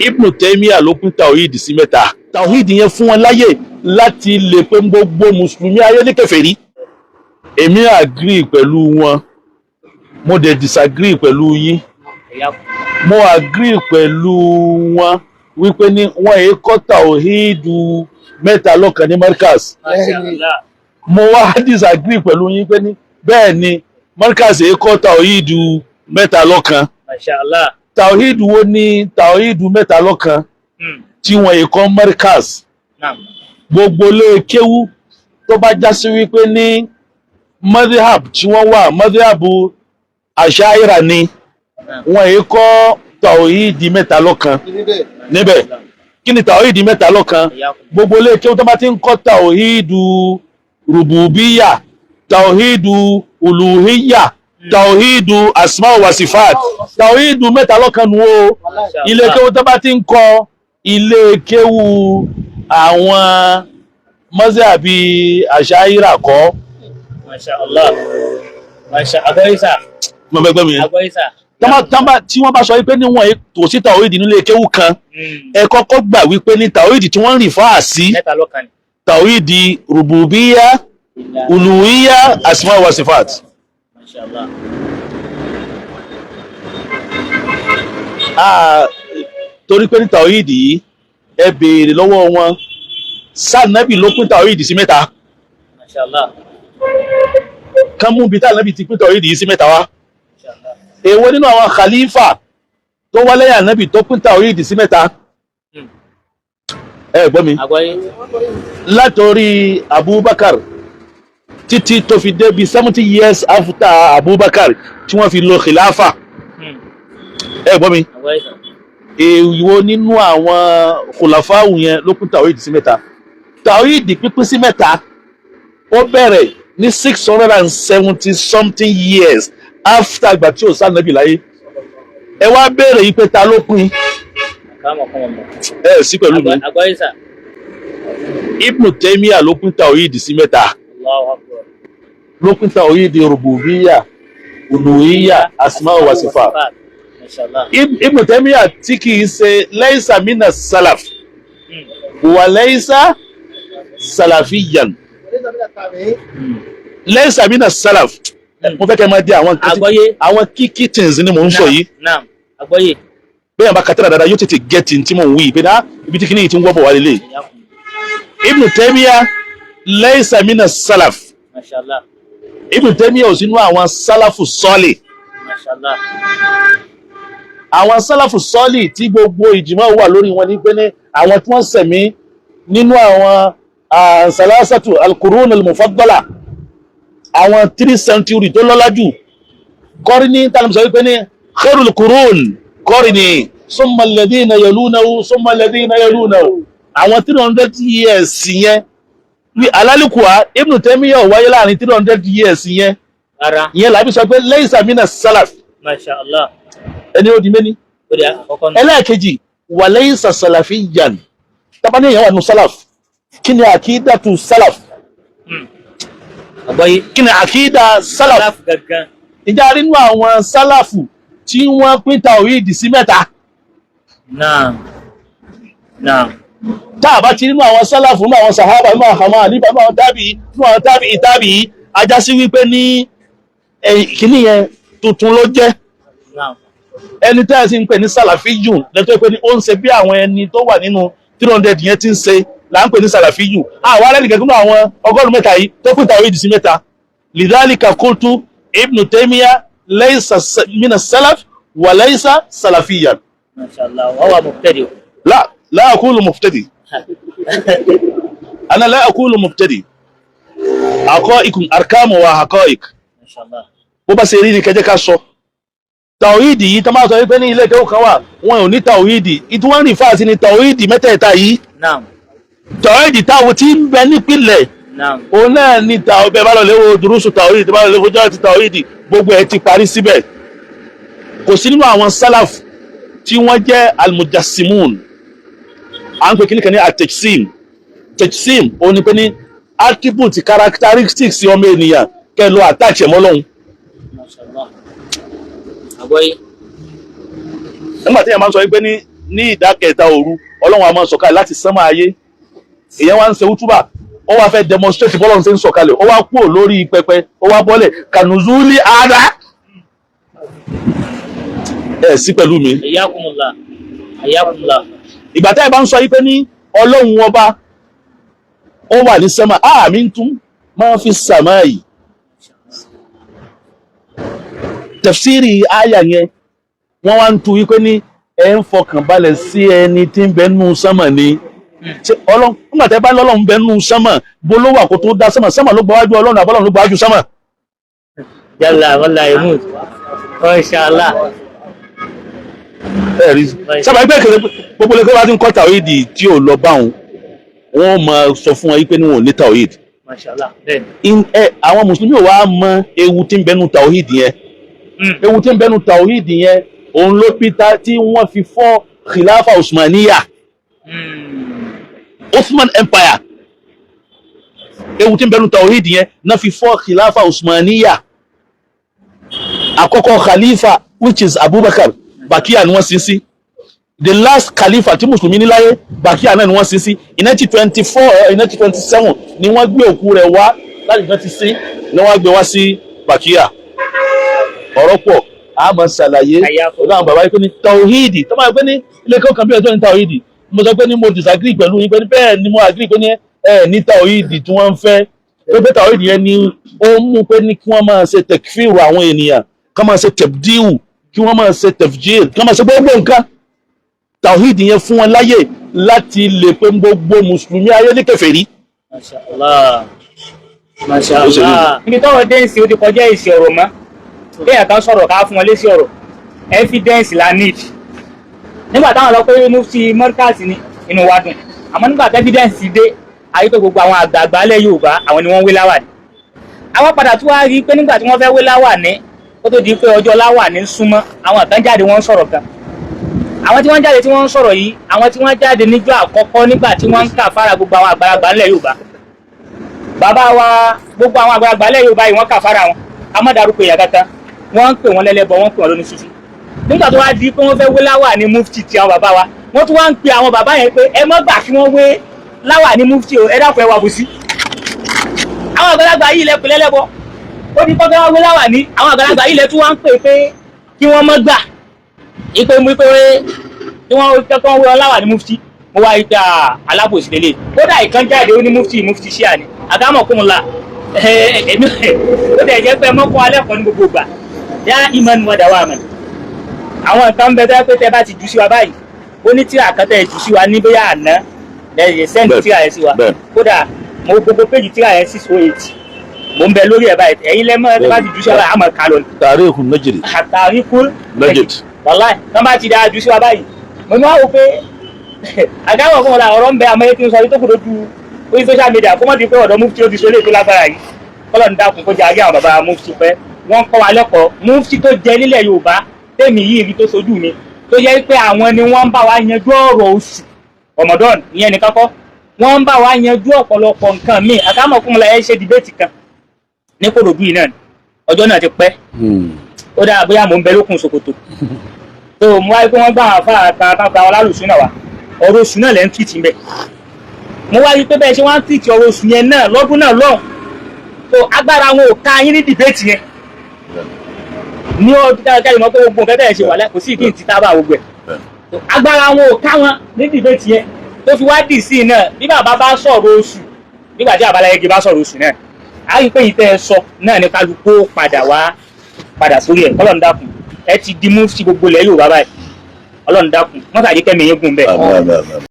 Ibn Taymiyyah ló pín tawhid sí mẹ́ta. Tawhid yẹn fún wọn láyè láti lè pé gbogbo mùsùlùmí ayé ní kèfèrí. Èmi agree pẹ̀lú wọn, mo dẹ̀ disagree pẹ̀lú yín. Mo agree pẹ̀lú wọn wípé ní wọ́n èé kọ́ tawhidu mẹ́ta lọ́kan ní Markaz. Mo wá disagree pẹ̀lú yín pé ní bẹ́ẹ̀ ni Markaz èé kọ́ tawhidu mẹ́ta lọ́kan. Masha Allah. Tawhidu wo ni tawhidu mẹ́ta lọ́kan tí wọ́n èé kọ́ Markaz? Gbogbo lé kéwú tó bá já sí wípé ní madhhab tí wọ́n wà, madhhab àṣàyíra ni, wọ́n èé kọ́ tawhidi mẹ́ta lọ́kan níbẹ̀. Kí ni tawhidi mẹ́ta lọ́kan? Gbogbo ilé kéwú tó bá ti ń kọ́ tawhidu rububiyya, tawhidu uluhiyya, tawhidu asma wa sifat, tawhidu mẹ́ta lọ́kan nu o. Ilé kéwú tó bá ti ń kọ́, ilé kéwú àwọn mazhabi àṣàyíra kọ́. Masha Allah. Masha Agbọ́yísà. Mo fẹ́ gbọ́ mi yẹn. Agbọ́yísà. Tọ́mọ tí wọ́n bá sọ wípé níwọ̀n kò sí tawhidi nílé kéwú kan, ẹ kọ́kọ́ gbà wípé ní tawhidi tí wọ́n ń refer sí, Mẹ́ta lọ́kan ni. Tawhidi rububiyya, uluhiyya, asma wa sifat. Masha Allah. Ah, torí pé ní tawhidi yìí, ẹ béèrè lọ́wọ́ wọn, sáànàbì ló pín tawhidi sí mẹ́ta? Masha Allah. Kán mú bí táànàbì ti pín tawhidi yìí sí mẹ́ta wá. Masha Allah. Èwo nínú àwọn khalifa tó wá lẹ́yìn ànábì tó pín tawhidi sí mẹ́ta? Ẹ gbọ́ mi. Agbọ́yé. Látòrí Abubakar títí tó fi dé bí 70 years after Abubakar tí wọ́n fi lo khilafa. Ẹ gbọ́ mi. Agbọ́yé sà. Èèwọ̀ nínú àwọn khulafáwù yẹn ló pín tàwíìdì sí mẹ́ta? Tàwíìdì pípín sí mẹ́ta, ó bẹ̀rẹ̀ ní 670 something years after ìgbà tí ò sá nàbì láyé. Ẹ wá béèrè yìí pé ta ló pín? Káàmọ̀ kọ́ wọn mọ̀. Ẹ sí pẹ̀lú mi. Agbọ́yé sà. Ibn Taymiyyah ló pín tàwíìdì sí mẹ́ta. Allahu Akbar. Ló pín tàwíìdì rububiyya, uluhiyya, asma wa sifat. Masha Allah. Ibn Taymiyyah tí kì í ṣe laysa mina salaf wa laysa salafiyan, laysa mina salaf. Mo fẹ́ kẹ́ máa di àwọn nǹkan Àgbọ́yé. Àwọn key things ni mò ń sọ yìí. Naam. Agbọ́yé. Bẹ́ẹ̀ bá katira dáadáa, yóò tètè get tí mò ń wí pé náà ibi tí kìíní yìí ti ń wọ́ bọ̀ wá lélẹ̀. Ibn Taymiyyah laysa mina salaf. Masha Allah. Ibn Taymiyyah ò sínú àwọn sálàfù sọ́ọ̀lì. Masha Allah. Àwọn sálàfù sọ́ọ̀lì tí gbogbo ìjìmọ̀ wà lórí wọn ní pé ní àwọn tí wọ́n sẹ̀mí nínú àwọn salasatu al-qurun al-mufaddala, àwọn three century tó lọ́lá jù, kọ́rí tàbí sọ wípé ní khairul qurun qarni, summa alladhina yalunahu, summa alladhina yalunahu, àwọn 300 years yẹn wí alálìkùá. Ibn Taymiyyah wáyé láàrin 300 years yẹn. Rárá. Ìyẹn làbí sọ pé laysa mina salaf. Masha Allah. Ẹni ó di méní. Ó di àkọ́kọ́ nù. Ẹlẹ́ẹ̀kejì, wa laysa salafiyyan. Tábà ní èèyàn wà nù salaf, kí ni àkídàtu salaf? Àgbọ́yé. Kí ni àkídà salaf? Salaf gangan. Ìjà nínú àwọn sálàfù tí wọ́n pín tàwíìdì sí mẹ́ta? Naam. Naam. Tá a bá ti nínú àwọn sálàfù, nínú àwọn sàhábà, nínú àwọn àlífà, nínú àwọn tábì, nínú àwọn tábì tábì, ajá sí wípé ní kíní yẹn tuntun ló jẹ́. Naam. Ẹni tẹ́ ẹ sì ń pè ní sàlàfíyù lẹ́tọ́ pé ní ó ń ṣe bí àwọn ẹni tó wà nínú 300 yẹn ti ń ṣe là ń pè ní sàlàfíyù. Àwọn alẹ́ nìkan nínú àwọn 103 yìí tó pín tàwíìdì sí mẹ́ta. Lidhalika qultu Ibn Taymiyyah laysa mina salaf wa laysa salafiyan. Masha Allah. Wa huwa mubtadi. لا، لا أقول مبتدئ، أنا لا أقول مبتدئ. حقائق أرقام وحقائق. Masha Allah. Bó bá ṣe rí ni kẹjẹ ká sọ. Tàwíìdì yìí tó máa sọ wípé ní ilé ìkéwù kan wà, wọn ò ní tàwíìdì, ìtí wọ́n rìn fáàsì ní tàwíìdì mẹ́tẹ̀ẹ̀ta yìí. Naam. Tàwíìdì táwọn tí ń bẹ nípìnlẹ̀, Naam. òun náà ní tàwíìdì. Bẹ́ẹ̀ bá lọ léwo dùrúsù tàwíìdì, tó bá lọ léwo jọ́ ti tàwíìdì, gbogbo ẹ̀ ti parí síbẹ̀. Kò sí nínú àwọn sálàf tí wọ́n jẹ́ almujassimun. À ń pè kíní kan ní atejsim. Tejsim òun ni pé ní attribute, characteristics ọmọ ènìyàn, kẹ́ ẹ lọ attach ẹ̀ mọ́ Ọlọ́hun. Masha Allah. Àgbọ́yé. Nígbà tí èèyàn máa ń sọ wípé ní Ní ìdá kẹta òru, Ọlọ́run a máa sọ̀kalẹ̀ láti sánmà ayé. Èèyàn wá ń ṣe útúbà, ó wá fẹ́ demonstrate bọ́lọ́run ṣe ń sọ̀kalẹ̀, ó wá kúrò lórí pẹpẹ, ó wá bọ́lẹ̀ kànùzúlì ara. Ẹ sí pẹ̀lú mi. Hayyakumullah. Hayyakumullah. Ìgbà tá ẹ bá ń sọ yìí pé ní Ọlọ́run ọba ó wà ní sánmà, àmì tún máa fi sàmà yìí, tafsiri àyà yẹn, wọ́n wá ń tu wípé ní ẹ ń fọkàn balẹ̀ sí ẹni tí ń bẹ nú sánmà ni. Ṣé Ọlọ́run, nígbà tẹ́ bá lọ́lọ́run bẹ nú sánmà, bó ló wà kó tó dá sánmà? Sánmà ló gbáwájú Ọlọ́run, àbọ́lọ́run ló gbáwájú sánmà? Jalla wala yamut. Masha Allah. Ẹ rí sábà ẹgbẹ́ kẹlẹ́, gbogbo lẹ́kọ́ bá ti ń kọ́ tàwídì tí ò lọ báwọn, wọ́n máa sọ fún wọn wípé ní wọn ò ní tàwídì. Masha Allah. Bẹ́ẹ̀ni. Àwọn mùsùlùmí ò wá mọ ewu tí ń bẹnu tàwídì yẹn. Ewu tí ń bẹnu tàwídì yẹn, òun ló pita tí wọ́n fi fọ́ khilafa Usmaniya, Ottoman Empire. Ewu tí ń bẹnu tàwídì yẹn náà fi fọ́ khilafa Usmaniya. Àkọ́kọ́ khalifa, which is Abubakar, Bakia ni wọ́n sin sí. The last khalifa tí mùsùlùmí ní láyé, Bakia náà ni wọ́n sin sí. In 1924, in 1927 ni wọ́n gbé òkú rẹ̀ wá láti fi ti sí ni wọ́n gbé wá sí Bakia. Ọ̀rọ̀ pọ̀, a máa ṣàlàyé pẹ̀lú àwọn bàbá yìí pé ní tawhidi tó máa pé ní ilé kọ́kàn bí ẹjọ́ ní tawhidi. Mo sọ pé ní mo disagree pẹ̀lú yín, pé ní bẹ́ẹ̀ ni mo agree pé ní ẹ ní tawhidi tí wọ́n ń fẹ́, pé tawhidi yẹn ni ó mú pé ní kí wọ́n máa ṣe tekfiru àwọn ènìyàn, kí wọ́n máa ṣe tabdiu, kí wọ́n máa ṣe tafjir, kí wọ́n máa ṣe gbogbo nǹkan. Tawhidi yẹn fún wọn láyè láti lè pé gbogbo mùsùlùmí ayé ní kèfèrí. Masha Allah. Masha Ó ṣe rí. Allah. Ibi tọ́rọ̀ dé ń sìn, ó ti kọjá èsì ọ̀rọ̀ mọ́. Kéèyàn kan sọ̀rọ̀ ká fún wọn lésì ọ̀rọ̀, evidence la need. Nígbà táwọn lọ pé mufti Markaz ni, inú wa dùn, àmọ́ nígbà tí evidence ti dé, ayé pé gbogbo àwọn àgbààgbà alẹ́ Yorùbá, àwọn ni wọ́n wé láwàní. Àwọn padà tún wá rí i pé nígbà tí wọ́n fẹ́ wé láwàní, kó tó di pé ọjọ́ láwàní ń súnmọ́, àwọn kan jáde, wọ́n ń sọ̀rọ̀ kan. Àwọn tí wọ́n jáde tí wọ́n ń sọ̀rọ̀ yìí, àwọn tí wọ́n jáde níjọ́ àkọ́kọ́ nígbà tí wọ́n ń kà fara gbogbo àwọn àgbàlagbà ńlẹ̀ Yorùbá, bàbá wa, gbogbo àwọn àgbàlagbà ńlẹ̀ Yorùbá yìí, wọ́n kà fara wọn. A má darúkọ èèyàn kankan. Wọ́n ń pè wọ́n lẹ́lẹ́bọ, wọ́n ń pè wọ́n lóní sufi. Nígbà tó wá di pé wọ́n fẹ́ wé láwà ní mufti ti àwọn bàbá wa, wọ́n tún wá ń pe àwọn bàbá yẹn pé ẹ má gbà kí wọ́n wé láwà ní mufti o, ẹ dákun, ẹ wà bùsí. Àwọn àgbàlagbà yìí lẹ pè lẹ́lẹ́bọ, ó ní kọ́kẹ́ wá wé láwà ní, àwọn àgbàlagbà yìí lẹ tún wá ń pè pé kí wọ́n má gbà ipe mú pé kí wọ́n kẹ́kọ̀ọ́ wé láwà ní mufti. Mo wá ipe alábòsí lélẹ̀. Kódà ìkan jáde, ó ní mufti mufti ṣíà ni àgámọ̀ la èmi ó dẹ̀ jẹ́ pé mọ́kọ́ alẹ́ kan ní gbogbo ìgbà yá ìmọ̀ wọ́n dà wà mọ̀. Àwọn nǹkan bẹ tẹ́ pé tẹ́ bá ti jù sí wa báyìí, ó ní tíra kan tẹ́ jù sí wa ní bóyá àná lẹ́yìn send tíra yẹn sí wa. Kódà mo gbogbo péjì tíra yẹn, 608, mo ń bẹ lórí ẹ̀ báyìí. Ẹ̀yin lẹ́mọ̀, tẹ́ bá ti jù sí wa báyìí, àmọ̀ ká lọ ni. Tàríkù Najd. Tàríkù Najd. Wàláì, tán bá ti dáa jù sí wa báyìí, mo ní wá wò pé àgáwọ̀ fún wọn la ọ̀rọ̀ ń bẹ. Àmọ́ etí ń sọ yìí tó kù lójú orí social media, kó mọ̀ di pé ọ̀dọ̀ mufti ó ti ṣe eléyìí tó lágbára yìí. Kọ́lọ̀ ń dákun kó jẹ́ àrí àwọn bàbá mufti pẹ́. Wọ́n kọ́ wa lẹ́kọ̀ọ́. Mufti tó jẹ nílẹ̀ Yorùbá tèmi yìí rí tó sojú mi, tó yẹ pé àwọn ni wọ́n ń bá wa yanjú ọ̀rọ̀ oṣù Ramadan, ìyẹn nìkan kọ́, wọ́n ń bá wa yanjú ọ̀pọ̀lọpọ̀ nǹkan míì. Àkámọ̀kúnmọ́lá ẹ ṣe debate kan ní Kòròdú yìí náà ni. Ọjọ́ náà ti pẹ́, ó dáa bóyá mò ń bẹ lókun ṣòkòtò tó mo wáyé pé wọ́n gbà àwọn afárá kan kan gba àwọn alálùsùn náà wá. Ọ̀rọ̀ oṣù náà lẹ́ ń tìtì ń bẹ̀. Mo wá rí pé bẹ́ẹ̀ ṣe wọ́n ń tìtì ọ̀rọ̀ oṣù yẹn náà lọ́dún náà lọ́hùn tó agbára wọn ò ká yín ní debate yẹn ní ọdún káàkiri mọ́ pé gbogbo nǹkan tẹ̀ ṣe wà kò sí ìkíni ti tábà gbogbo ẹ̀. Agbára wọn ò ká wọn ní debate yẹn tó fi wá dì sí náà. Bí bàbá bá sọ̀rọ̀ oṣù, nígbà tí àbáláyé bá sọ̀rọ̀ oṣù náà, a rí pé ìtẹ́ ẹ sọ náà ní kálukú padà wá padà sórí ẹ̀. Ọlọ́run dákun, ẹ ti di mufti gbogbo ilẹ̀ Yorùbá báyìí. Ọlọ́run dákun, mọ́tàdí kẹ́mi yín gùn bẹ́ẹ̀. Àmín, àmín, àmín.